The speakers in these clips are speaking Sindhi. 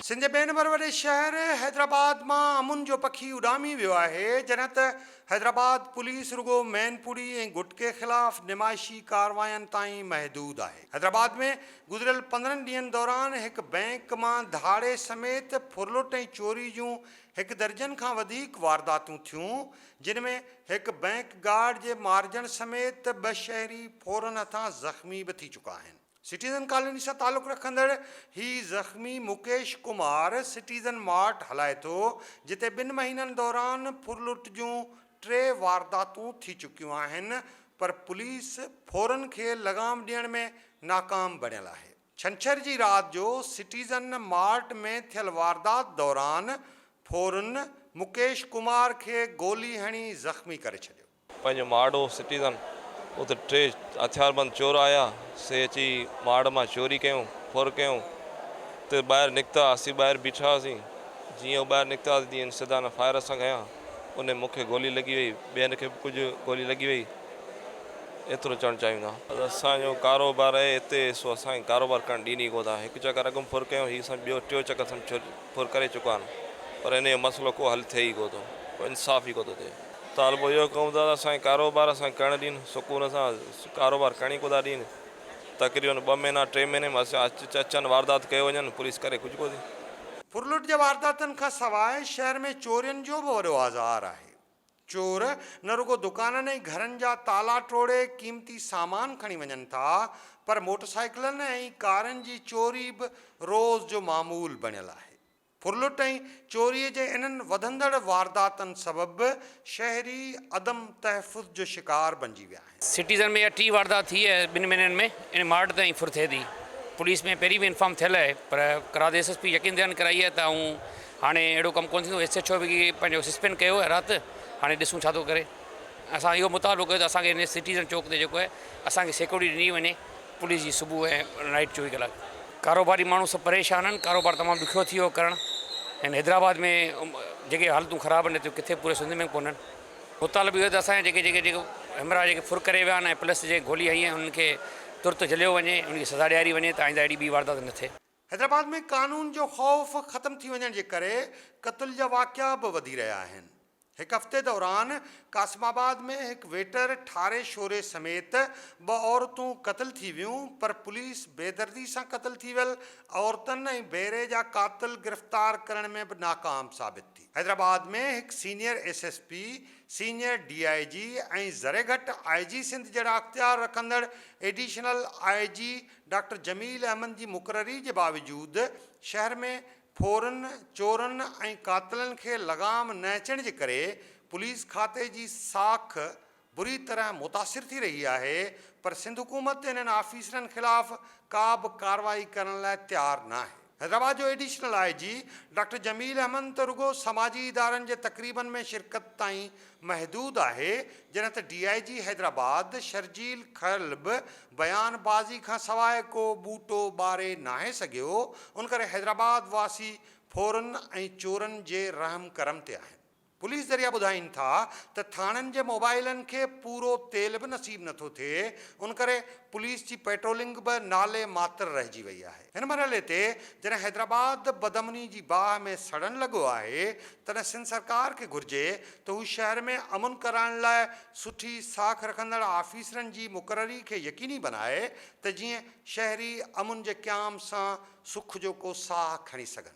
سنڌ جي ٻئي نمبر وڏي شهر حيدرآباد مان امن جو پکي اڏامي ويو آهي، جڏهن ته حيدرآباد پوليس رڳو مين پڙي ۽ گٽڪي خلاف نمائشي ڪاررواين تائين محدود آهي. حيدرآباد ۾ گذريل 15 ڏينهن دوران هڪ بئنڪ مان ڌاڙي سميت ڦرلٽ ۽ چوري جون هڪ درجن کان وڌيڪ وارداتون ٿيون، جن ۾ هڪ بئنڪ گارڊ جي مارجڻ سميت ٻه شهري ڦورن هٿان زخمي به ٿي چڪا آهن. سٽيزن ڪالوني سان تعلق رکندڙ هي زخمي مڪيش ڪمار سٽيزن مارٽ هلائي ٿو، جتي ٻن مهينن دوران ڦرلٽ جون ٽي وارداتون ٿي چڪيون آهن، پر پوليس ڦورن کي لغام ڏيڻ ۾ ناڪام بڻيل آهي. ڇنڇر جي رات جو سٽيزن مارٽ ۾ ٿيل واردات دوران ڦورن مڪيش ڪمار کي گولي هڻي زخمي ڪري ڇڏيو. پنهنجو ماڙ هو سٽيزن اتي ٽي هٿياربند چور آيا سي اچي ماڙ مان چوري ڪيون ڦر ڪيون ته ٻاهر نڪتا اسين ٻاهر بيٺا هئاسين جيئن هو ٻاهر نڪتا تيئن سڌا نه فائر اسان کنيا ان مون کي گولي لڳي وئي ٻين کي به ڪجهه گولي لڳي وئي ايترو چوڻ چاهيون ٿا. اسان جو ڪاروبار آهي هتي سو اسان کي ڪاروبار ڪرڻ ڏين ئي ڪو ٿا هڪ چڪر اڳم ڦر ڪيون هي اسان ٻيو ٽيو چڪر سمجهه ڦر ڪري چڪا آهن پر ان جو مسئلو ڪو حل ٿئي ئي ڪو ٿو ڪو انصاف ئي ڪو ٿو ٿئي. طالبو اهو ڪيون ٿا ته اسان کي ڪاروبار اسان کي ڪرڻ ڏين سڪون سان ڪاروبار ڪرڻ ئي ڪو ٿا ڏين تقريبن ٻه مهينا ٽي مهيني ۾ اسان اچن واردات ڪيو وڃن پوليس ڪري ڪجهه ڪو ٿي. ڦرلٽ جي وارداتن کان سواء شهر ۾ چورين جو به وڏو آزار آهي. چور نه رڳو دڪانن ۽ گهرن جا تالا ٽوڙي قيمتي سامان کڻي وڃن ٿا پر موٽرسائيڪلن ۽ ڪارن جي چوري به روز جو معمول بڻيل آهي. ڦرلٽ ۽ چوري جي انهن وڌندڙ وارداتن سبب شهري عدم تحفظ جو شڪار بنجي ويا آهن. سٽيزن ۾ اها ٽي واردات ٿي آهي ٻن مهينن ۾ ان مارٽ تي ۽ ڦر ٿئي ٿي پوليس ۾ پهرين به انفارم ٿيل آهي پر ڪراد ايس ايس پي يقين دهاني ڪرائي آهي ته آئون هاڻي اهڙو ڪم ڪونه ٿيندو ايس ايڇ او به پنهنجو سسپينڊ ڪيو آهي رات هاڻي ڏسون ڇا ٿو ڪري اسان اهو مطالبو ڪيو ته اسان کي ان سٽيزن چوڪ تي جيڪو آهي اسان کي سيڪيورٽي ڏني وڃي پوليس جي صبح ۽ نائيٽ 24 ڪلاڪ. ڪاروباري ماڻهو سڀ پريشان آهن ڪاروبار تمام ڏکيو ٿي ويو ڪرڻ ۽ حيدرآباد ۾ جيڪي حالتون خراب آهن ايتريون ڪٿي پوري سنڌ ۾ ڪونهن مطالبو اهو ته اسان جا جيڪي جيڪي جيڪي همراهه جيڪي ڦر ڪري ويا آهن ۽ پلس جي گولي هنئي آهي انهن کي ترت جهليو وڃي انهن کي سزا ڏياري وڃي ته آئنده اهڙي ٻي واردات نه ٿئي. حيدرآباد ۾ قانون جو خوف ختم ٿي وڃڻ جي ڪري قتل جا واقعا به وڌي رهيا آهن. هڪ هفتي دوران قاسم آباد ۾ هڪ ويٽر ٺاري شوري سميت ٻه عورتون قتل ٿي ويون پر پوليس بيدردي سان قتل ٿي ويل عورتن ۽ بيري جا قاتل گرفتار ڪرڻ ۾ به ناڪام ثابت ٿي. حيدرآباد ۾ هڪ senior S S P, senior D I G ۽ ذري گهٽ آء جي سنڌ جهڙا اختيار رکندڙ additional I G doctor Jamil Ahmed جي مقرري جي باوجود شهر ۾ ڦورن، چورن ۽ قاتلن کي لغام نه اچڻ جي ڪري پوليس کاتي جي ساک بري طرح متاثر ٿي رهي آهي پر سنڌ حڪومت انهن آفيسرن خلاف ڪا به ڪارروائي ڪرڻ لاء تيار ناهي. حيدرآباد جو additional I G doctor Jamil Ahmed ته رڳو سماجي ادارن جي تقريبن ۾ شرڪت تائين محدود آهي جڏهن ته D I G Hyderabad Sharjeel Kharal به بيان بازي کان سواء ڪو ٻوٽو ٻاري ناهي سگهيو، ان ڪري حيدرآباد واسي ڦورن ۽ چورن جي رحم ڪرم تي آهن. پوليس ذريعا ٻڌائين ٿا ته ٿاڻن جي موبائلن کي پورو تيل به نصيب نٿو ٿئي، ان ڪري پوليس جي پيٽرولنگ به نالي ماتر رهجي وئي آهي. هن مرحلي تي جڏهن حيدرآباد بدامني جي باهه ۾ سڙڻ لڳو آهي، تڏهن سنڌ سرڪار کي گهرجي ته هو شهر ۾ امن ڪرائڻ لاء سٺي ساک رکندڙ آفيسرن جي مقرري کي يقيني بنائي ته جيئن شهري امن جي قيام سان سک جو ڪو ساهه کڻي سگهن.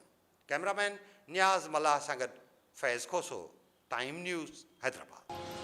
ڪئميرا مين نياز ملاح سان گڏ فيض کوسو، ٽائيم نيوز، حيدرآباد.